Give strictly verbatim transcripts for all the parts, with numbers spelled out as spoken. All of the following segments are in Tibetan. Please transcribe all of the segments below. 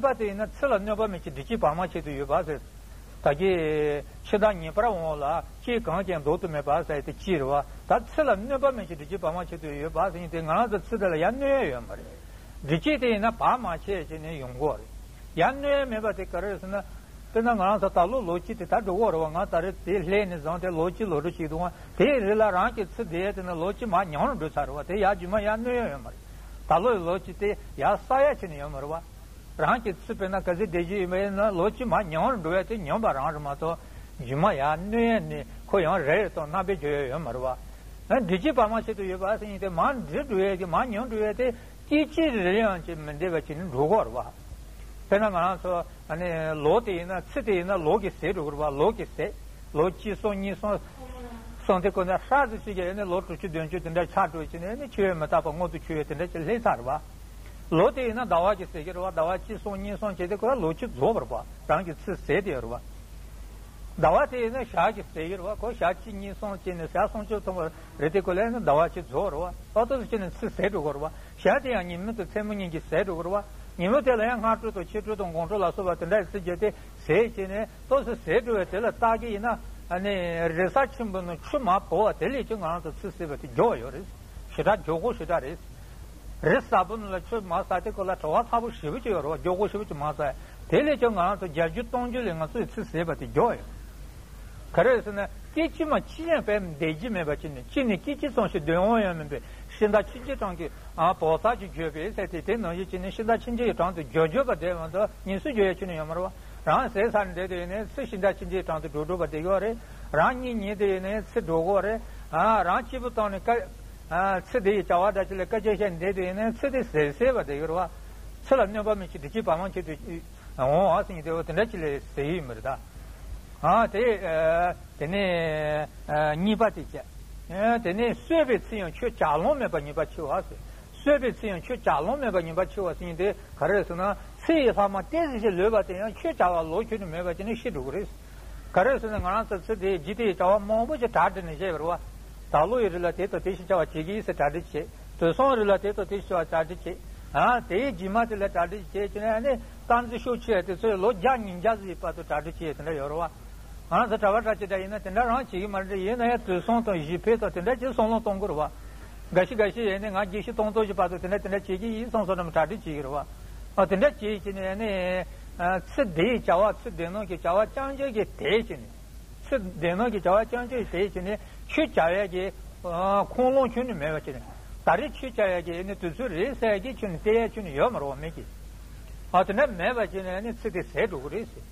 པ་དེ་ཡིན་ན་ཚིག་ལ་གནོད་པ་མེད་ཅིང་འབྲི་བྱེད་བར་མ་ཆད་དུ་ཡོད་པ་ཟེར། ད་གིན་ཕྱི་ཟླ་ངེས་པར་འོང་ལ་སྐྱེས་གང་ཀྱང་ལྡོག་ཏུ་མེད་པ་ཟེར་དེ་གཅིག་རེད་བ། ད་ཚིག་ལ་གནོད་པ་མེད་ཅིང་འབྲི་བྱེད་བར་མ་ཆད་དུ་ཡོད་པ་ཟེར་མཁན་དེ་ང་རང་ཚོ་ཚིག་དེ་ལ་ཡང་གནོད་ཡ་ཡོད་མ་རེད། འབྲི་བྱེད་དེ་ཡིན་ན་བར་མ་ཆད་བྱས་ནས་ཡོང་གི་རེད། ཡང་གནོད་ཡ་མེད་པ་དེ་ག་རེ་རེད་ཟེར་ན། དཔེར་ན་ང་རང་ཚོ་ད་ལོ་ལོ་གཅིག་དེ་ད་འགྲོ་གི་རེད་བ། ང་ད་རེས་དེ་སླེབས་ནས་བཟུང་སྟེ་ལོ་གཅིག་ལོ་དྲུག་ཅིག་འདུག་བ། དེའི་རིང་ལ་རང་གི་ཚིག་དེ་དེ་ནི་ལོ་གཅིག་མར་ཉུང་རུ་འགྲོ་ཚར་རེད་བ། དེ་ཡར་རྗེས་མ་ཡར་གནོད་ཡ་ཡོད་མ་རེད། ད་ལོ་ཡི་ལོ་གཅིག་དེ་ཡར་བསག་ཡ་བྱས་ནས་ཡོད་མ་རེད་བ། རང་གི་ཚིག་དཔེར་ན་ག་ཚོད་བསྡད་རྒྱུ་ཡིན་པ་ཡིན་ན་ལོ་གཅིག་མར་ཉུང་རུ་འགྲོ་ཡ་དེ་ཉམས་པ་རང་རེད་མ་གཏོགས། རྗེས་མ་ཡར་གནོད་ཡ་ནི་ཁོ་ཡང་རེ་རེ་དང་རྣམ་པས་བརྗོད་ཡ་ཡོད་མ་རེད་བ། ཨ་འབྲི་བྱེད་བར་མ་ཆད་དུ་ཡོད་པ་ཟེར་མཁན་དེ་མར་འབྲི་འགྲོ་ཡ་དེ་མར་ཉམས་འགྲོ་ཡ་དེ་སྐད་ཅིག་རེ་ཡང་ཅིག་མི་འདེབས་པ་ཅིག་ནི་འགྲོ་གི་རེད་བ། དཔེར་ན་ང་རང་ཚོ་ཨ་ནི་ལོ་དེ་ཡིན་ན་ཚིག་དེ་ཡིན་ན་ལོ་གིས་ཟད་འགྲོ་གི་རེད་བ། ལོ་གིས་ཟད། ལོ་གཅིག་སོང་གཉིས་སོང་སོང་དེ་ཀོ་ན་ཧྲ་ཟིག་ཅིག་གི་ཨ་ནི་ལོ་དྲུག་ཅུ་བདུན་ཅུ་དེ་འདྲ་ཆགས་འགྲོ་བྱས་ནས་ཨ་ནི་འཆི་བས་མི་རྟག་པ་མངོན་དུ་གྱུར་བའི་དེ་འདྲ་ཅིག་སླེབས་ཚར་བ། ལོ་དེ་ཡིན་ན་ཟླ་བ་གིས་ཟད་ཀྱི་རེད་བ། ཟླ་བ་གཅིག་སོང་གཉིས་སོང་བྱས་ཏེ་ཁོ་ལ་ལོ་གཅིག་རྫོགས་པ་རེད་བ། རང་གི་ཚེ་ཟད་དེ་ཡོད་རེད་བ། ཟླ་བ་དེ་ཡིན་ན་ཞག་གིས་ཟད་ཀྱི་རེད་བ། ཁོ་ཞག་གཅིག་གཉིས་སོང་བྱས་ནས་ཞག་སུམ་ཅུ་ཐོན་པ་རེད་དེ་ཁོ་ལ་ཡིན་ན་ཟླ་བ་གཅིག་རྫོགས་རེད་བ། ཏོག་ཏོག་ཙམ་བྱས་ནས་ཚེ་ཟད་འགྲོ་གི་རེད་བ། ཞག་དེ་ཡང་ཉིན་མོ་དང་མཚན་མོ་གཉིས་ཀྱིས་ཟད་འགྲོ་གི་རེད་བ། ཉིན་མོ་དེ་ལ་ཡང་སྔ་དྲོ་དང་ཕྱི་དྲོ་དང་དགོང་དྲོ་ལ་སོགས་པ་དེ་འདྲ་ཚེ་བརྒྱད་དེ་ཟད་བྱས་ནས་ཏོག་ཙམ་ཟད་འགྲོ་བའི་དེ་ལ་བརྟག་གི་ཡིན་ན། ཨ་ནི་རེས་གཟའ་ཆེན་པོ་ནི་ཆུ་མར་བབས་པ་དེ་ལས་ཀྱང་ང་རང་ཚོ་ཚེ་ཟད་པ་དེ་མགྱོགས་ཡོད་རེད། ཞེ་དྲག་མགྱོགས་པོ་ཞེ་དྲག་རེད། རེས་གཟའ་ཕུར་བུ་ལ་ཆུ་མར་ཟགས་དེ་ཁོ་ལ་བྲེལ་བ་ཚ་པོ་ཞེ་པོ་ཅིག་ཡོད་རེད་བ། མགྱོགས་པོ་ཞེ་པོ་ཅིག་མར་ཟགས། དེ་ལས་ཀྱང་ང་རང་ཚོ་བརྒྱ་རྒྱུ་སྟོང་རྒྱུ་ལས་ང་ཚོའི་ཚེ་ཟད་པ་དེ་མགྱོགས་ཡོད། ག་རེ་ཟེར་ན་སྐད་ཅིག་མ་གཅིག་ཡང་བསྡད་རྒྱུ་མེད་པ་ཅིག་ནི་གཅིག་ནས་སྐད་ཅིག་ཙམ་ཞིག་སྡོད་དབང་ཡང་མེད་པའི་ཤིང་རྟ་ཆུང་ཆུང་གྲང་གི་ཨ་བོག་ཚ་ཅིག་བརྗོད་པའི་ཚེ་དེ་དེ་ནང་བཞིན་བྱས་ནས་ཤིང་རྟ་ཆུང་ཆུང་གི་གྲངས་དུ་འགྱོད་འགྱོད་པ་བསྡད་མ་གཏོགས་ཉིན་སུ་འགྱོད་ཡ་ཁྱོན་ནས་ཡོད་མ་རེད་བ། རང་ཟས་ཟ་ནས་བསྡད་དུས་ཡིན་ནའི་ཚེ་ཤིང་རྟ་ཆུང་ཆུང་གི་གྲངས་དུ་འགྲོ་འགྲོ་བ་བསྡད་ཡོད་རེད། རང་གཉིད་ཉལ་དུས་ཡིན་ནའི་ཚེ་འགྲོ་གི་རེད། ཨ་རང་སྐྱིད་པོ་བཏང་ནས་ཀ་ཨ་ཚེ་འདི་ཡི་བྱ་བ་འདྲ་ཅིག་ལ་སྐད་ཆ་བཤད་ནས་བསྡད་དུས་ཡིན་ནའི་ཚེ་དེ་ཟད་ཟད་པ་བསྡད་ཡོད་རེད་བ། ཚེ་ལ་གནོད་པ་མི་བྱེད་བདེ་སྐྱིད་བར་མ་ཆད་དུ་འོང་བ་ཟེར་ནས་དེ་འོ་དེ་འདྲ་ཅིག་ལས་ཟེར་ཡོད་མི་རེད་ད། ཨ་དེ་ཨ་དེ་ནས་ཨ་གཉིས་པ་དེ་བྱས། ཨ་དེ་ནས་གསོད་པའི་ཚེ་ཡང་ཁྱོད་བྱ་ལོང་མེད་པར་ཉེས་པ་ཆེ་བ་ཟེར། གསོད་པའི་ཚེ་ཡང་ཁྱོད་བྱ་ལོང་མེད་པར་ཉེས་པ་ཆེ་བ་ཟེར་ནས་དེ་ག་རེ་རེད་ཟེར་ན་ཚེ་ཡི་ལྷག་མ་ཏོག་ཙམ་ཞིག་ལུས་པ་དེ་ཡང་ཁྱོད་བྱ་བ་ལོ་ཁྱོད་ནི་མེད་པ་བྱས་ནས་ཤི་འགྲོ་གི་རེད། ག་རེ་ཟེར་ན་ང་རང་ཚོ་ཚེ་འདིའི་འཇིག་རྟེན་གྱི་བྱ་བ་མང་པོ་ཞིག་གྲ་སྒྲིག་ནས་བཞག་ཡོད་རེད་བ། ད་ལོ་ཡི་རིང་ལ་དེ་དང་དེ་ཞིག་བྱ་བ་བྱེད་ཀྱི་ཡིན་ཟེར་གྲ་སྒྲིག་བྱེད། དུས་སང་རིང་ལ་དེ་དང་དེ་ཞིག་བྱ་བ་གྲ་སྒྲིག་བྱེད། ཨ་དེའི་རྗེས་མ་དེ་ལ་གྲ་སྒྲིག་བྱེད་ཀྱི་ནས་ཨ་ནི་རྟག་འཛིན་ཤུགས་ཆེ་དེ་ཚོས་ལོ་བརྒྱ་ཉིས་བརྒྱ་ཟིག་བར་དུ་གྲ་སྒྲིག་བྱེད་དེ་འདྲ་ཡོད་རེད་བ། ང་ཚོ་གྲྭ་པ་གྲྭ་ཆས་འདྲ་ཡིན་ན་དེ་འདྲ་རང་བྱེད་ཀྱི་མ་རེད། ཡིན་ན་ཡང་དུས་སང་དང་གཞི་འཕེལ་དང་དེ་འདྲ་ཅིག་བསམ་བློ་གཏོང་དགོས་རེད་བ། འགའ་ཤས་འགའ་ཤས་ཡིན་ནའི་ང་དགེ་བཤེས་གཏོང་ཐོག་གི་བར་དུ་དེ་འདྲ་དེ་འདྲ་བྱེད་ཀྱི་ཡིན་བསམ་བསམ་ནམ་གྲ་སྒྲིག་བྱེད་ཀྱི་རེད་བ། ཨ་དེ་འདྲ་བྱེད་ཀྱི་ནས་ནི། ཚེ་འདིའི་བྱ་བ་ཚེ་འདི་ནང་གི་བྱ་བ་རྐྱང་རྐྱང་གི་དེ་བྱས་ནས། ཚེ་འདི་ནང་གི་བྱ་བ་རྐྱང་རྐྱང་གི་དེ་བྱས་ནས་ཆོས་བྱ་ཡས་ཀྱི་ཁུངས་ལུང་ཁྱོན་ནས་མེད་པ་བྱས་ནས། ད་རེས་ཆོས་བྱ་ཡས་ཀྱི་ནི་དུས་ཚོད་རེད་ཟེར་ཡས་ཀྱི་ཁྱོན་ནས་བལྟས་ཡས་ཁྱོན་ནས་ཡོད་མ་རེད་བ་མི་གི། ཨ་དེ་འདྲ་མེད་པ་བྱས་ནས་ནི་ཚེ་དེ་ཟད་འགྲོ་གི་རེད་ཟེར།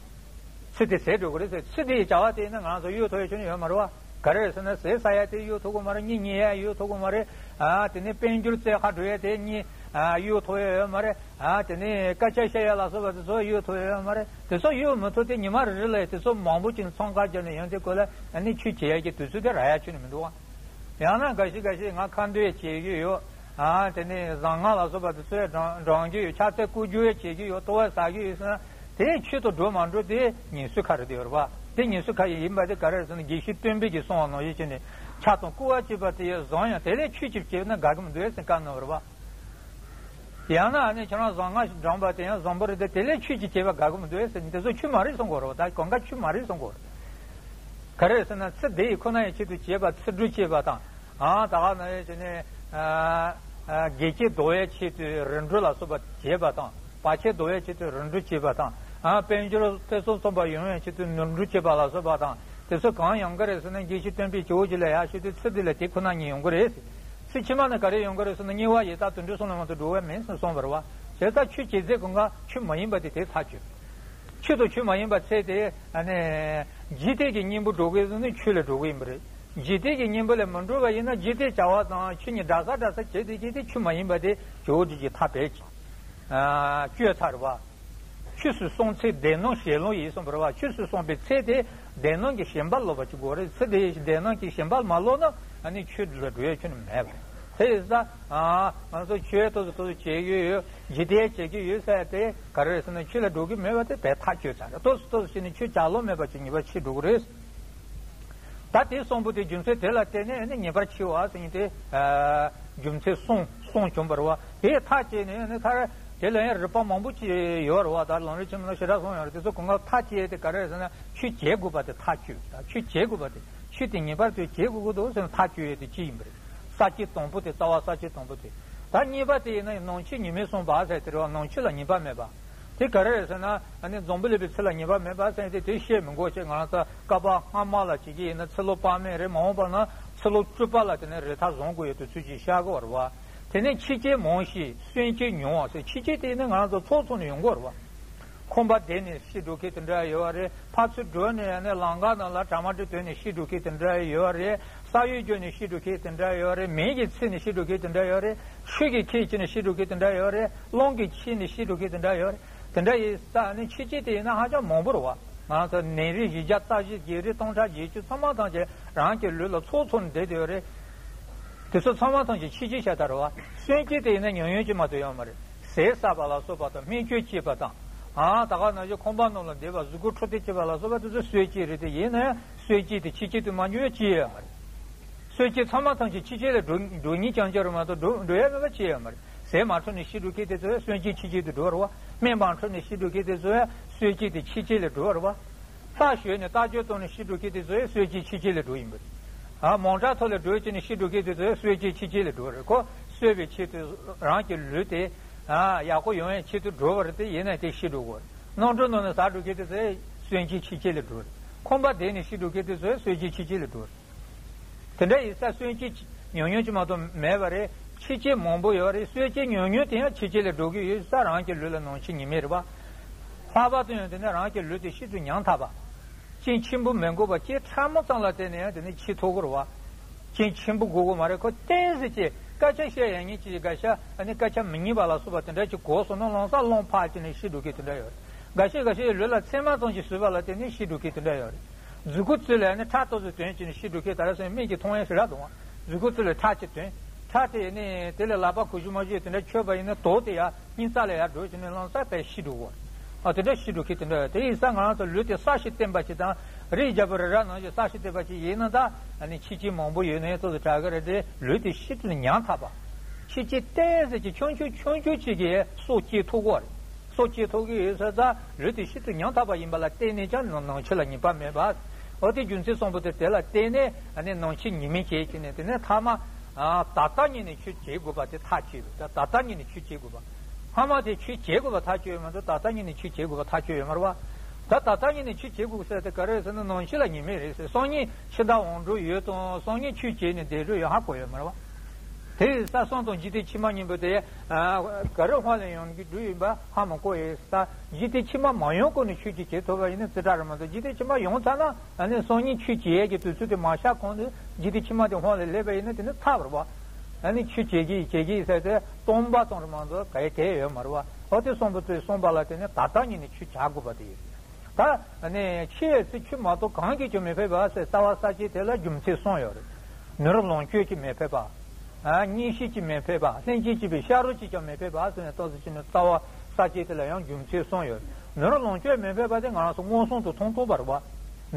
ཚེ་དེ་ཟད་འགྲོ་གི་རེད་ཟེར། ཚེ་དེའི་བྱ་བ་དེ་ནི་ང་ཚོ་གཡོལ་ཐུབ་ཡ་ཁྱོན་ནས་ཡོད་མ་རེད་བ། ག་རེ་རེད་ཟེར་ན་ཟས་ཟ་ཡ་དེ་གཡོལ་ཐུབ་ཀྱི་མ་རེད། གཉིད་ཉལ་ཡ་གཡོལ་ཐུབ་ཀྱི་མ་རེད། ཨ་དེ་ནས་དཔལ་འབྱོར་རྩེ་ཁ་འགྲོ་ཡ་དེ་གཉིད་ཨ་གཡོལ་ཐུབ་ཡ་ཡོད་མ་རེད། ཨ་དེ་ནས་སྐད་ཆ་བཤད་ཡ་ལ་སོགས་པ་དེ་ཚོ་གཡོལ་ཐུབ་ཡ་ཡོད་མ་རེད། དེ་ཚོ་གཡོལ་མི་ཐུབ་དེ་ཉི་མ་རེ་རེ་ལ་དེ་ཚོ་མང་པོ་ཅིག་འཚང་ཁ་བརྒྱབ་ནས་ཡོང་དུས་སྐོར་ལ་ཨ་ནི་ཆོས་བྱེད་ཡ་གི་དུས་ཚོད་དེ་རག་ཡ་ཁྱོན་ནས་མི་འདུག་བ། ཡང་ན་འགའ་ཞིག་འགའ་ཞིག་ང་ཁ་འདོན་བྱེད་ཀྱི་ཡོད། ཨ་དེ་ནས་ཟངས་དཀར་ལ་སོགས་པ་དེ་ཚོ་ཡང་འགྲང་འགྲང་གི་ཡོད། ཕྱག་འཚལ་སྐུ་རྒྱུ་ཡང་བྱེད་ཀྱི་ཡོད། ལྟོ་བ་ཟ་གི་ཡོད་ཟེར་ན་དེ་ཆོས་དང་འགྲོ་མ་འགྲོ་དེ་ངེས་སུ་ཁ་རེ་དེ་ཡོད་རེད་བ། དེ་ངེས་སུ་ཁ་ཡིན་པ་དེ་ག་རེ་རེད་ཟེར་ན་དགེ་བཤེས་སྟོན་པས་ཀྱིས་གསུངས་པ་ནང་བཞིན་བྱས་ནས་ཕྱག་དང་སྐུ་བ་བྱས་པ་དེ་ཡང་བཟང་ཡང་དེ་ལས་ཆོས་ཅིག་བྱས་ན་དགའ་གི་མི་འདུག་ཟེར་བཀའ་གནང་བ་རེད་བ། ཡང་ན་ཨ་ནི་ཁྱེད་རང་ཟངས་དཀར་ཞིག་འགྲངས་པ་དེ་ཡང་བཟང་པོ་རེད་དེ་དེ་ལས་ཆོས་ཅིག་བྱས་པ་དགའ་གི་མི་འདུག་ཟེར་ནས་དེ་ཚོ་ཆོས་མ་རེད་གསུང་གི་ཡོད་རེད་བ། ད་གང་ག་ཆོས་མ་རེད་གསུང་གི་ཡོད་རེད། ག་རེ་ཟེར་ན་ཚེ་འདི་ཡི་ཁོ་ན་ཡི་ཆེད་དུ་བྱས་པ་ཚེ་སྒྲུབ་བྱས་པ་དང་། ཨ་ད་ག་ན་ཡོད་བྱས་ནས་ཨ་ཨ་དགེ་བྱེད་བཟློག་ཡའི་ཆེད་དུ་རིམ་གྲོ་ལ་སོགས་པ་བྱས་པ་དང་། བར་ཆད་བཟློག་ཡའི་ཆེད་དུ་རིམ་གྲོ་བྱས་པ་དང་། ཨ་དཔལ་འབྱོར་ཚེ་སྲོག་ཚང་བ་ཡོང་ཡའི་ཆེད་དུ་ནོར་འཁྲུལ་བྱས་པ་ལ་སོགས་པ་དང་། དེ་ཚོ་གང་ཡོང་གི་རེད་ཟེར་ན་དགེ་བཤེས་སྟོན་པས་ཇོ་བོ་རྗེ་ལ་ཡར་ཞུས་དུས་ཚེ་འདི་ལ་དེ་ཁོ་ན་ཉིད་ཡོང་གི་རེད། ཚེ་ཕྱི་མ་ནི་ག་རེ་ཡོང་གི་རེད་ཟེར་ན་དམྱལ་བ་ཡི་དྭགས་དུད་འགྲོ་གསུམ་ལ་མ་གཏོགས་འགྲོ་བ་མེད་ཟེར་གསུངས་པ་རེད་བ། བྱས་ཙང་ཆོས་བྱེད་ཚད་གང་ག་ཆོས་མ་ཡིན་པ་དེ་དེ་ཐག་ཆོད། ཆོས་དང་ཆོས་མ་ཡིན་པ་ཚད་དེ་ཨ་ནི་འཇིག་རྟེན་གྱི་གཉེན་པོ་འགྲོ་གི་ཡིན་ན་ཆོས་ལ་འགྲོ་གི་ཡིན་པ་རེད། འཇིག་རྟེན་གྱི་གཉེན་པོ་ལ་མི་འགྲོ་བ་ཡིན་ན་འཇིག་རྟེན་བྱ་བ་དང་ཆོས་གཉིས་འདྲ་ས་འདྲ་ས་བྱེད་དེ་གི་དེ་ཆོས་མ་ཡིན་པ་དེ་ཇོ་བོ་རྗེ་གིས་ཐག་རྦད་ཀྱིས་ཨ་གཅོད་ཚར་བ། ཆོས་སུ་སོང་ཚེ་བདེན་སྣང་ཞེན་ལོག་ཡིན་གསུངས་པ་རེད་བ། ཆོས་སུ་སོང་པའི་ཚེ་དེ་བདེན་སྣང་གི་ཞེན་པ་ལོག་པ་ཅིག་དགོས་རེད། ཚེ་དེ་བདེན་སྣང་གི་ཞེན་པ་མ་ལོག་ན་ཨ་ནི་ཆོས་འདི་ལ་འགྲོ་ཡ་ཁྱོན་ནས་མེད་པ་རེད། དེ་ཡིན་ཙང་ཨ་ང་ཚོ་ཆོས་ཏོག་ཙམ་ཏོག་ཙམ་བྱེད་ཀྱི་ཡོད། འཇིག་རྟེན་བྱེད་ཀྱི་ཡོད་ཟེར་ཏེ་ག་རེ་རེད་ཟེར་ན་ཆོས་ལ་འགྲོ་གི་མེད་པ་དེ་དེ་ཐག་ཆོད་ཚར་རེད། ཏོག་ཙམ་ཏོག་ཙམ་བྱས་ནས་ཆོས་བྱ་ལོང་མེད་པ་ཅིག་ངེས་པ་ཆེ་འགྲོ་གི་རེད། ད་དེ་གསུངས་པ་དེ་རྒྱུ་མཚན་དེ་ལ་བརྟེན་ནས་ནི་ངེས་པར་འཆི་བ་ཟེར་མཁན་དེ་ཨ་རྒྱུ་མཚན་གསུམ་གསུམ་བྱུང་བ་རེད་བ། དེ་ཐག་བཅད་ནས་ནི་མཐར་ དེ་ལ་ཡང་རིགས་པ་མང་པོ་ཅིག་ཡོད་རེད་བ། ད་ལམ་རིམ་ཆེན་མོ་ལ་ཞེ་དྲག་གསུངས་ཡོད་རེད། དེ་ཚོ་གང་ག་མཐའ་དཔྱད་དེ་ག་རེ་རེད་ཟེར་ན། ཆོས་བྱེད་དགོས་པ་དེ་མཐའ་དཔྱོད། ད་ཆོས་བྱེད་དགོས་པ་དེ། ཆོས་དེ་ངེས་པར་དུ་བྱེད་དགོས་ཀྱི་འདུག་ཟེར་ན་མཐའ་དཔྱོད་ཡས་དེ་གཅིག་ཡིན་པ་རེད། ས་བཅད་དང་པོ་དེ། རྩ་བ་ས་བཅད་དང་པོ་དེ། ད་གཉིས་པ་དེ་ཡིན་ན་ནང་ཆོས་ཉི་མས་བསྲུངས་པ་ཟེར་དེ་རེད་བ། ནང་ཆོས་ལ་ཉེས་པ་མེད་པ། དེ་ག་རེ་རེད་ཟེར་ན། ཨ་ནི་འཛམ་བུ་གླིང་པའི་ཚུལ་ལ་ཉེས་པ་མེད་པ་ཟེར་དེ་དེ་བཤད་མི་དགོས། ཅེས་ང་རང་ཚོ་བསྐལ་པ་སྔ་མ་ལ་བྱེད་ཀྱི་ཡིན་ན་ཚེ་ལོ་དཔག་མེད་རེད། མ་འོངས་པ་ན་ཚེ་ལོ་བཅུ་པ་ལ་དེ་ནས་རེ་ཐག་བཟང་དགོས་ཡོད་དུ་ཚུལ་གྱིས་བཤད་དགོས་པ་རེད་བ། དེ་ནས་ཆོས་བྱེད་མང་ཞིང་གསོན་བྱེད་ཉུང་བ་ཟེར། ཆོས་བྱེད་དེ་ནི་ང་རང་ཚོ་ཚོགས་ཚོགས་ནས་ཡོང་དགོས་རེད་བ། ཁང་པ་བསྡད་ནས་ཤི་འགྲོ་མཁན་དེ་འདྲ་ཡོད་རེད། ཕར་ཚུར་འགྲོ་ནས་ཡང་ནས་ལམ་ཁ་ནང་ལ་གྲ་མ་འགྲིག་ཐོན་ནས་ཤི་འགྲོ་མཁན་དེ་འདྲ་ཡོད་རེད། ས་གཡོས་བརྒྱབ་ནས་ཤི་འགྲོ་མཁན་དེ་འདྲ་ཡོད་རེད། མེ་གིས་འཚིག་ནས་ཤི་འགྲོ་མཁན་དེ་འདྲ་ཡོད་རེད། ཆུ་གིས་ཁྱེར་བྱས་ནས་ཤི་འགྲོ་མཁན་དེ་འདྲ་ཡོད་རེད། རླུང་གིས་ཁྱེར་ནས་ཤི་འགྲོ་མཁན་དེ་འདྲ་ཡོད་རེད། དེ་འདྲ་ཡིན་ཙང་ནི་ཆོས་བྱེད་དེ་ཡིན་ན་ཧ་ཅང་མང་པོ་རེད་བ། ང་ཚོ་ནད་རིགས་བཞི་བརྒྱ་རྩ་བཞི་བརྒྱད་རིགས་སྟོང་ཕྲག་བརྒྱད་ཅུ་ཚང་མ་ཐམས་ཅད་རང་གི་ལུས་ལ་ཚོགས་ཚོགས་ནས་བསྡད་ཡོད་རེད། དེ་ཚོ་ཚང་མ་ཐམས་ཅད་ཆོས་བྱེད་ཤ་སྟག་རེད་བ། གསོན་བྱེད་དེ་ཡིན་ན་ཉུང་ཉུང་ཅིག་མ་གཏོགས་ཡོད་མ་རེད། ཟས་ཟ་བ་ལ་སོགས་པ་དང་། སྨན་བཅོས་བྱེད་པ་དང་། ཨ་ད་ག་ནང་བཞིན་ཁང་པ་ནང་ལ་བསྡད་པ། གཟུགས་པོ་འཕྲོད་བསྟེན་བྱེད་པ་ལ་སོགས་པ་དེ་ཚོ་གསོན་བྱེད་རེད། དེ་ཡིན་ན་ཡང་གསོན་བྱེད་དེ་ཆོས་བྱེད་དུ་མ་འགྱུར་བའི་ཅི་ཡོད་མ་རེད། གསོན་བྱེད་ཚང་མ་ཐམས་ཅད་ཆོས་བྱེད་ལ་འགྲོ་འགྲོ་ཉེན་རྐྱང་རྐྱང་རེད་མ་གཏོགས་འགྲོ་འགྲོ་ཡ་མེད་པ་ཅི་ཡོད་མ་རེད། ཟས་མ་འཕྲོད་ནས་ཤི་འགྲོ་མཁན་དེ་ཚོ་ཡང་གསོན་བྱེད་ཆོས་བྱེད་དུ་འགྲོ་བ་རེད་བ། སྨན་མ་འཕྲོད་ནས་ཤི་འགྲོ་མཁན་དེ་ཚོ་ཡང་གསོན་བྱེད་དེ་ཆོས་བྱེད་ལ་འགྲོ་བ་རེད་བ། ལྷ་བཞུགས་ནས་རྟ་རྒྱུག་བཏང་ནས་ཤི་འགྲོ་མཁན་དེ་ཚོ་ཡང་གསོན་བྱེད་ཆོས་བྱེད་ལ་འགྲོ་ཡིན་པ་རེད། ཨ་མོ་ཊ་ཐོག་ལ་འགྲོ་བྱས་ནས་ཤི་འགྲོ་མཁན་དེ་ཚོ་ཡང་གསོན་བྱེད་ཆོས་བྱེད་ལ་འགྲོ་བ་རེད། ཁོ་གསོན་པའི་ཆེད་དུ་རང་གི་ལུས་དེ་ཨ་ཡག་པོ་ཡོང་ཡའི་ཆེད་དུ་འགྲོ་བ་རེད། དེ་ཡིན་ན་དེ་ཤི་འགྲོ་དགོས་རེད། གནམ་གྲུ་ནང་ནས་ཟག་འགྲོ་མཁན་དེ་ཚོ་ཡང་གསོན་བྱེད་ཆོས་བྱེད་ལ་འགྲོ་བ་རེད། ཁང་པ་བསྡད་ནས་ཤི་འགྲོ་མཁན་དེ་ཚོ་ཡང་གསོན་བྱེད་ཆོས་བྱེད་ལ་འགྲོ་བ་རེད། དེ་འདྲ་ཡིན་ཙང་གསོན་བྱེད་ཉུང་ཉུང་ཅིག་མ་གཏོགས་མེད་པ་རེད། ཆོས་བྱེད་མང་པོ་ཡོད་རེད། གསོན་བྱེད་ཉུང་ཉུང་དེ་ཡང་ཆོས་བྱེད་ལ་འགྲོ་གི་ཡོད་ཙང་རང་གི་ལུས་ལ་ནང་ཆོས་ཉི་མས་རེད་བ། ལྷག་པར་དུ་ཡང་དེ་ནས་རང་གི་ལུས་དེ་ཤིན་ཏུ་ཉམ་ཐག་པ། རྐྱེན་ཆེན་པོ་མི་དགོས་པ། རྐྱེན་ཕྲ་མོ་ཙམ་ལ་བརྟེན་ནས་ཡང་དེ་ནས་འཆི་ཐུབ་ཀྱི་རེད་བ། རྐྱེན་ཆེན་པོ་དགོས་ཀྱི་མ་རེད། ཁོ་གཏན་ཟེར་གྱི་སྐད་ཆ་བཤད་ཡ་ཉིད་ཀྱི་དགའ་ཤ། ཨ་ནི་སྐད་ཆ་མི་སྙན་པ་ལ་སོགས་པ་དེ་འདྲ་ཅིག་གོ་སོང་ན་ལམ་སང་རླུང་འཕར་བྱས་ནས་ཤི་འགྲོ་མཁན་དེ་འདྲ་ཡོད་རེད། འགའ་ཤས་འགའ་ཤས་ལུས་ལ་མཚན་མ་ཙམ་ཞིག་ཟོས་པ་ལ་བརྟེན་ནས་ཤི་འགྲོ་མཁན་དེ་འདྲ་ཡོད་རེད། མཛུབ་གུ་བཙུགས་ལ་ནི་ཁྲག་ཏོག་ཙམ་ཐོན་བྱས་ནས་ཤི་འགྲོ་མཁན་ད་ར་སོང་མིག་གིས་མཐོང་ཡ་ཞེ་དྲག་འདུག་ཨ། མཛུབ་གུ་བཙུགས་ལ་ཁྲག་ཅིག་ཐོན། ཁྲག་དེ་ནི་དེ་ལས་ལག་པ་གུ་ཤུ་མ་ཞུས་དེ་འདྲ་ཆོད་པ་ཡིན་ན་དོགས་ཏེ་ཡར་སྙིང་རྩ་ལ་ཡར་འགྲོ་བྱས་ནས་ལམ་སང་དཔེ་ཤི་འགྲོ་གོ། ཨ་དེ་འདྲ་ཤི་འགྲོ་མཁན་དེ་འདྲ་ཡོད། དེ་ཡིན་ཙང་ང་རང་ཚོ་ལུས་དེ་ས་གཞི་བརྟན་པ་ཞིག་དང་། རིའི་རྒྱལ་པོ་རི་རབ་ནང་བཞིན་ས་གཞི་བརྟན་པ་ཞིག་ཡིན་ན། ད་ཨ་ནི་ཆོས་བྱེད་མང་པོ་ཡོད་ན་ཡང་ཏོག་ཙམ་དྲག་གི་རེད་དེ། ལུས་དེ་ཤིན་ཏུ་ཉམ་ཐག་པ། ཆོས་བྱེད་ཏོག་ཙམ་ཅིག་ཆུང་ཆུང་ཆུང་ཆུང་ཅིག་གིས་སྲོག་སྐྱེལ་ཐུབ་ཀྱི་རེད། སྲོག་སྐྱེལ་ཐུབ་ཀྱི་ཡོད་ས་ད་ལུས་དེ་ཤིན་ཏུ་ཉམ་ཐག་པ་ཡིན་པ་ལ་བརྟེན་ནས་ཀྱང་ནང་ནང་ཆོས་ལ་ཉེས་པ་མེད་པ། འོ་དེ་རྒྱུ་མཚན་གསུམ་པོ་དེ་དེ་ལ་བརྟེན་ནས་ཨ་ནི་ནང་ཆོས་ཉེས་མེད་བྱས་བྱས་ནས། དེ་ནས་ཐ་མ་ཨ་ད་ལྟ་ཉིད་ནས་ཆོས་བྱེད་དགོས་པ་དེ་ཐག་ཆོད་པ། ད་ད་ལྟ་ཉིད་ནས་ཆོས་བྱེད་དགོས་པ། སྔ་མ་དེ་ཆོས་བྱེད་དགོས་པ་ཐག་ཆོད་ཡོད་མ་གཏོགས་ད་ལྟ་ཉིད་ནས་ཆོས་བྱེད་དགོས་པ་ཐག་ཆོད་ཡོད་མ་རེད་བ། ད་ད་ལྟ་ཉིད་ནས་ཆོས་བྱེད་དགོས་ཟེར་དེ་ག་རེ་ཟེར་ན་ནང་ཆོས་ལ་ཉེས་མེད་རེད་ཟེར། སང་ཉིན་ཕྱི་ཟླ་འོང་འགྲོ་ཡོད་དང་། སང་ཉིན་ཆོས་བྱས་ནས་བསྡད་འགྲོ་ཡོད་ཧ་གོ་ཡོད་མ་རེད་བ། དེ་ཡིན་ཙང་སང་དང་འཇིག་རྟེན་ཕྱི་མ་གཉིས་པོ་དེ་ཨ་ག་རེ་དབང་ལ་ཡོང་གི་འགྲོ་ཡིན་པ་ཧ་མ་གོ་ཡོད་ས། འཇིག་རྟེན་ཕྱི་མ་མ་ཡོང་གོང་ནས་ཆོས་ཅིག་བྱེད་ཐུབ་པ་ཡིན་ན་རྩེ་གྲ་རེད་མ་གཏོགས། འཇིག་རྟེན་ཕྱི་མ་ཡོང་ཚར་ན་ཨ་ནི་སང་ཉིན་ཆོས་བྱེད་ཡས་ཀྱི་དུས་ཚོད་དེ་མ་ཤར་གོང་དུ་འཇིག་རྟེན་ཕྱི་མ་དེ་དབང་ལ་སླེབས་པ་ཡིན་ན་དེ་ནི་ཚར་བ་རེད་བ། ཨ་ནི་ཆོས་བྱེད་ཀྱི་བྱེད་ཀྱི་ཟེར་ཏེ་སྟོང་པ་ཙམ་རེད་མ་གཏོགས་ག་གེ་ཡོད་མ་རེད་བ། འོ་དེ་གསུམ་པོ་དེ་གསུངས་པ་ལ་བརྟེན་ནས་ད་ལྟ་ཉིད་ནས་ཆོས་བྱ་དགོས་པ་དེ་ཡོད། ད་ཨ་ནི་འཆི་བའི་ཚེ་ཆོས་མ་གཏོགས་གང་གིས་ཀྱང་མི་ཕོད་པ་ཟེར། རྩ་བ་ས་བཅད་དེ་ལ་རྒྱུ་མཚན་གསུམ་ཡོད་རེད། ནོར་ལོངས་སྤྱོད་ཀྱིས་མི་ཕོད་པ། ཨ་གཉེན་བཤེས་ཀྱིས་མི་ཕོད་པ། ལྷན་ཅིག་སྐྱེས་པའི་ཤ་རོགས་ཀྱིས་ཀྱང་མི་ཕོད་པ་ཟེར་ནས་ཏོག་ཙམ་ཅིག་ནས་རྩ་བ་ས་བཅད་དེ་ལ་ཡང་རྒྱུ་མཚན་གསུམ་ཡོད། ནོར་ལོངས་སྤྱོད་མི་ཕོད་པ་དེ་ང་རང་ཚོ་མངོན་སུམ་དུ་མཐོང་ཐུབ་པ་རེད་བ།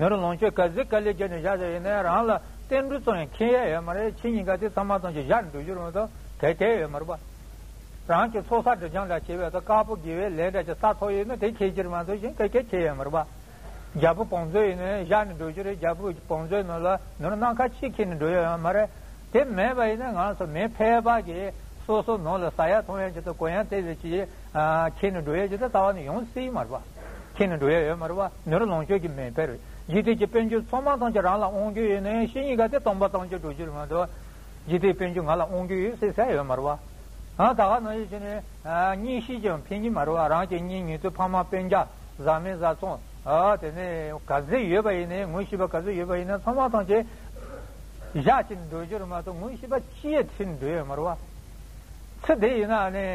ནོར་ལོངས་སྤྱོད་ག་ཚོད་དཀའ་ལས་བརྒྱབ་ནས་བཞག་བཞག་ཡིན་ན་རང་ལ་བསྟན་འགྲོ་ཙམ་ཡང་ཁེལ་ཡ་ཡོད་མ་རེད། ཁྱེད་གཉིས་ཀ་དེ་ཚང་མ་ཙམ་གྱིས་བཞག་ནས་འགྲོ་རྒྱུ་རེད་མ་གཏོགས་ག་གེ་ཡོད་མ་རེད་བ། རང་གི་ཚོགས་བསགས་སྒྲིབ་སྦྱང་འདྲ་བྱས་པ་དང་དཀར་པོ་དགེ་བའི་ལས་འདྲ་ཅིག་བསགས་ཐུབ་ཡོད་ན་དེ་ཁེལ་རྒྱུ་རེད་མ་གཏོགས་གཞན་ག་གེ་ཁེལ་ཡོད་མ་རེད་བ། རྒྱལ་པོ་བང་མཛོད་ཡིན་ན་བཞག་ནས་འགྲོ་རྒྱུ་རེད། རྒྱལ་པོ་བང་མཛོད་ནང་ལ་ནོར་སྣ་ཁ་གཅིག་ཁྱེར་ནས་འགྲོ་ཡ་ཡོད་མ་རེད། དེ་མེད་པ་ཡིན་ན་ང་ཚོ་མི་ཕལ་པ་གིས་སོ་སོ་ནང་ལ་ཟ་ཡ་འཐུང་ཡ་ཅིག་དང་གོན་ཡ་ཏོག་ཙམ་ཅིག་ཨ་ཁྱེར་ནས་འགྲོ་ཡ་ཅིག་ད་རྩ་བ་ནས་ཡོང་སྲིད་མ་རེད་བ། ཁྱེར་ནས་འགྲོ་ཡ་ཡོད་མ་རེད་བ། ནོར་ལོངས་སྤྱོད་ཀྱིས་མི་ཕོད་རེད། འཇིག་རྟེན་གྱི་དཔལ་འབྱོར་ཚང་མ་ཐམས་ཅད་རང་ལ་དབང་རྒྱུ་ཡིན་ན་ཡང་ཤི་ཉིན་ག་དེ་སྟོང་པ་སྟོང་རྒྱུ་འགྲོ་རྒྱུ་རེད་མ་གཏོགས། འཇིག་རྟེན་དཔལ་འབྱོར་ང་ལ་དབང་རྒྱུ་ཡོད་ཟེར་ས་ཡོད་མ་རེད་བ། ཨ་ད་ག་ནང་བཞིན་བྱས་ནས་ཨ་གཉེན་བཤེས་ཀྱང་ཕན་གྱི་མ་རེད་བ། རང་གི་གཉེན་ཉེ་དུ་ཕ་མ་སྤུན་ཀྱག་བཟའ་མི་བཟའ་ཚང་ཨ་དེ་ནས་ག་ཚོད་ཡོད་པ་ཡིན་ནའི་ངོ་ཤེས་པ་ག་ཚོད་ཡོད་པ་ཡིན་ན་ཚང་མ་ཐམས་ཅད་བཞག་བྱས་ནས་འགྲོ་རྒྱུ་རེད་མ་གཏོགས་ངོ་ཤེས་པ་གཅིག་ཡང་ཁྲིད་ནས་འགྲོ་ཡོད་མ་རེད་བ། ཚེ་འདི་ཡིན་ན་ནི་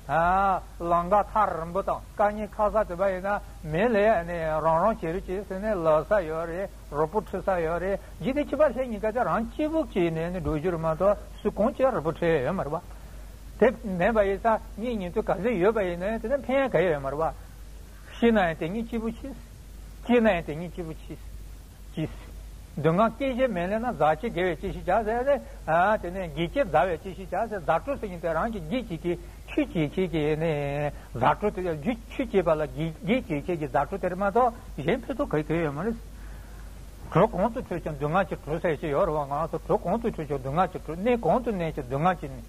ཨ་ལམ་ཁ་ཐག་རིང་པོ་དང་དཀའ་ངལ་ཁག་ས་དེ་པ་ཡིན་ན་མི་ལ་ནི་རང་རང་བྱེད་རེས་བྱེད་ཟེར་ནས་ལབ་ས་ཡོད་རེད། རོགས་པོ་ཁྲིད་ས་ཡོད་རེད། འཇིག་རྟེན་ཕྱི་པ་ལྷས་གཉིས་ཀ་དེ་རང་སྐྱིད་པོ་བྱས་ནས་ནི་འགྲོ་རྒྱུ་རེད་མ་གཏོགས་སུ་གང་ཅིའང་རོགས་པོ་ཁྲིད་ཡ་ཡོད་མ་རེད་བ། དེ་མེད་པ་ཡིན་ཙང་གཉེན་ཉེ་དུ་ག་ཚོད་ཡོད་པ་ཡིན་ན་དེ་ནི་ཕན་ཡ་ག་ཡོད་ཡོད་མ་རེད་བ། ཤི་ན་ཡང་དེ་གཉིས་སྐྱིད་པོ་ཤི། སྐྱེས་ན་ཡང་དེ་གཉིས་སྐྱིད་པོ་ཤི། ཤི། སྡུག་བསྔལ་སྐྱེད་བྱེད་མེད་ལས་ན་ཟག་བཅས་དགེ་བའི་བཅུད་ཞེས་བྱ་ཟེར་ཏེ། ཨ་དེ་ནས་དགེ་བཅས་ཟ་བའི་བཅུད་ཞེས་བྱ་ཟེར། ཟ་འཕྲུག་ཟེར་མཁན་དེ་རང་གི་རྒྱུད་བྱེད་ཀྱི་ཆུ་བྱེད་ཀྱི་གི་ནི་ཟ་འཕྲུག་དེ། རྒྱུད་ཆུ་བྱེད་པ་ལ་རྒྱུད་རྒྱུད་བྱེད་ཀྱི་གི་ཟ་འཕྲུག་དེ་རེད་མ་གཏོགས་གཞན་ཕན་ཐོགས་ག་གེ་ཡོད་མ་རེད། གྲོ་གང་དུ་བྲོས་ཀྱང་སྡུག་བསྔལ་གྱི་གྲོ་ཟེར་ཞིག་ཡོད་རེད་བ། ང་ཚོ་གྲོ་གང་དུ་བྲོས་ཀྱང་སྡུག་བསྔལ་གྱི་གྲོ། གནས་གང་དུ་གནས་ཀྱང་སྡུག་བསྔལ་གྱི་གནས།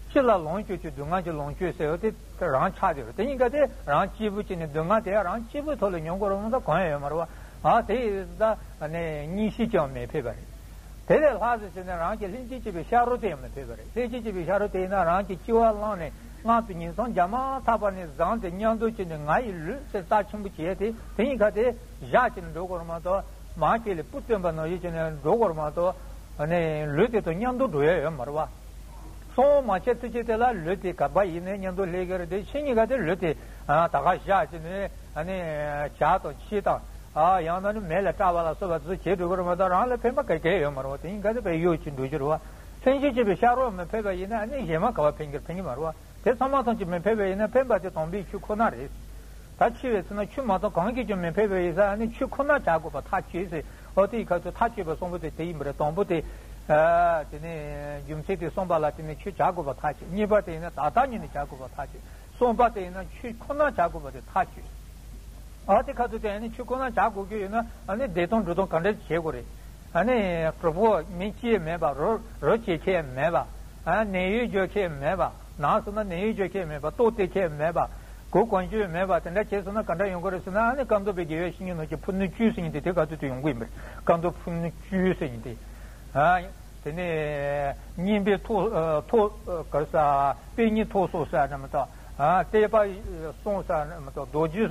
སྤྱི་ལ་ལོངས་སྤྱོད་ཀྱི་སྡུག་བསྔལ་གྱི་ལོངས་སྤྱོད་ཟེར་བ་དེ་རང་ཆགས་བསྡད་རེད། དེ་གཉིས་ཀ་དེ་རང་གཅིག་པུ་བྱས་ནས་སྡུག་བསྔལ་དེ་རང་གཅིག་པུའི་ཐོག་ལ་མྱོང་དགོས་རེད་མ་གཏོགས་གང་ཡང་ཡོད་མ་རེད་བ། ཨ་དེ་ད་ནས་གཉིད་ཤིག་ཀྱང་མི་ཕོད་པ་རེད། དེ་ལས་ལྷག་ཙམ་བྱས་ན་རང་གི་ལྷན་ཅིག་སྐྱེས་པའི་ཤ་རོ་དེ་ཡང་མི་ཕོད་པ་རེད། ལྷན་ཅིག་སྐྱེས་པའི་ཤ་རོ་དེ་ཡིན་ན་རང་གི་སྤྱི་བོ་བླངས་ནས་སྔོན་དུ་ཉིང་མཚམས་རྒྱ་མ་ཐག་པ་ནས་བཟུང་སྟེ་མཉམ་དུ་བྱས་ནས་ང་ཡི་ལུས་ཟེར་རྩ་ཆེན་པོ་བྱས་ཏེ་དེ་གཉིས་ཀ་དེ་བཞག་བྱས་ནས་འགྲོ་དགོས་རེད་མ་གཏོགས། མ་སྐྱེས་ལས་བུ་བཏོན་པ་ནང་བཞིན་བྱས་ནས་འགྲོ་དགོས་རེད་མ་གཏོགས། ཨ་ནི་ལུས་དེ་དང་མཉམ་དུ་འགྲོ་ཡ་ཡོད་མ་རེད་བ། སྲུང་མ་བྱས་ཐུབ་ཀྱི་དེ་ལ་ལུས་དེ་ག་པ་ཡིན་ནའི་མཉམ་དུ་སླེབས་ཀྱི་རེད་དེ། ཕྱི་གཉིས་ཀ་དེ་ལུས་དེ་ཨ་ད་ག་བཞག་བྱས་ནས་ཨ་ནི་ཇ་དང་ཕྱེ་དང་ཨ་ཡང་ན་ནི་མེ་ལ་བཀྲ་བ་ལ་སོགས་པ་དེ་ཚོ་བྱེད་འགྲོ་གི་རེད་མ་གཏོགས་རང་ལ་ཕན་པ་ག་གེ་ཡོད་མ་རེད་བ། དེ་གཉིས་ཀ་དེ་བས་གཡོ་ཅིག་འགྲོ་གི་རེད་བ། ལྷན་ཅིག་སྐྱེས་པའི་ཤ་རོ་མི་ཕན་པ་ཡིན་ན་ཨ་ནི་གཞན་མ་ག་པ་ཕན་གྱི་ཕན་གྱི་མ་རེད་བ། དེ་ཚང་མ་ཐམས་ཅད་མི་ཕན་པ་ཡིན་ན་ཕན་པ་དེ་དམ་པའི་ཆོས་ཁོ་ན་རེད། ད་འཆི་བའི་ཚེ་ན་ཆོས་མ་གཏོགས་གང་གིས་ཀྱང་མི་ཕན་པ་ཡིན་ཙང་ཨ་ནི་ཆོས་ཁོ་ན་བྱ་དགོས་པ་ཐག་ཆོད་ཟེར། ཨོ་དེའི་ཁ་ཐུག་ཐག་ཆོད་པ་གསུམ་པོ་དེ་དེ་ཡིན་པ་རེད། དང་པོ་དེ། ཨ་དེ་ནས་རྒྱུ་མཚན་དེ་གསུངས་པ་ལ་བརྟེན་ནས་ཆོས་བྱ་དགོས་པ་ཐག་ཆོད། གཉིས་པ་དེ་ཡིན་ན་ད་ལྟ་ཉིད་ནས་བྱ་དགོས་པ་ཐག་ཆོད། གསུམ་པ་དེ་ཡིན་ན་ཆོས་ཁོ་ན་བྱ་དགོས་པ་དེ་ཐག་ཆོད། ཨོ་དེ་ཁ་ཐུག་དེ་ཨ་ནི་ཆོས་ཁོ་ན་བྱ་དགོས་ཀྱི་ཡོད་ན་ཨ་ནི་བདེ་སྟོང་འགྲོ་སྟོང་ག་འདྲ་བྱེད་དགོས་རེད། ཨ་ནི་གྲོགས་པོ་མི་སྐྱེ་མེད་པ། རོ་རོ་སྐྱེ་མཁན་མེད་པ། ཨ་ནད་གཡོག་འཇོག་མཁན་མེད་པ། ན་སོང་ན་ནད་གཡོག་འཇོག་མཁན་མེད་པ། ལྟོ་སྟེར་མཁན་མེད་པ། གོས་གོན་རྒྱུ་མེད་པ། དེ་འདྲ་བྱས་སོང་ན་ག་འདྲ་ཡོང་གི་རེད་ཟེར་ན། ཨ་ནི་སྐམ་དོག་པའི་དགེ་བའི་བཤེས་གཉེན་རྣམས་ཀྱིས་ཕུ་ནུ་བཅུ་ཟེར་མཁན་དེ་དེ་ག་ཚོད་དུ་ཡོང་གི་ཡིན་པ་རེད། སྐམ་དོག་ཕུ་ནུ་བཅུ་ཟེར་མཁན་དེ། ཨ་དེ་ནས་གཉེན་པོའི་ཐོ་ཨ་ཐོ་ཨ་ག་རེ་ཟ། དཔེ་རྙིང་ཐོ་སོ་ཟེར་ན་མ་གཏོགས། ཨ་བསྟན་པ་གསུམ་ཟེར་ན་མ་གཏོགས། རྡོ་རྗེ་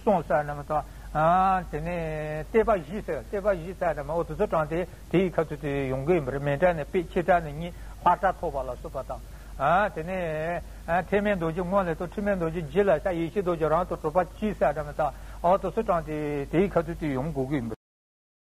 གསུམ་ཟེར་ན་མ་གཏོགས། ཨ་དེ་ནས་བསྟན་པ་བཞི་ཟེར། བསྟན་པ་བཞི་ཟེར་ན་མ། འོ་དེ་ཚོ་དྲངས་ཏེ་དེའི་ཁ་ཐུག་དེ་ཡོང་གི་ཡིན་པ་རེད། མཎྜལ་ནས་དཔེ་ཆོས་གྲྭ་ནས་གཉིས། ལྷ་གྲྭ་ཐོབ་པ་ལ་སོགས་པ་དང་། ཨ་དེ་ནས་ཨ་ཐེག་དམན་རྡོ་རྗེ་སྔོན་ལས་ཐོབ། ཐེག་དམན་རྡོ་རྗེ་རྗེས་ལ་ཤར། ཡེ་ཤེས་རྡོ་རྗེ་རང་དུ་གྲུབ་པ་བཅུ་ཟེར་ན་མ་གཏོགས། འོ་དེ་ཚོ་དྲངས་ཏེ་དེའི་ཁ་ཐུག་དེ་ཡོང་དགོས་ཀྱི་ཡིན་པ་རེད།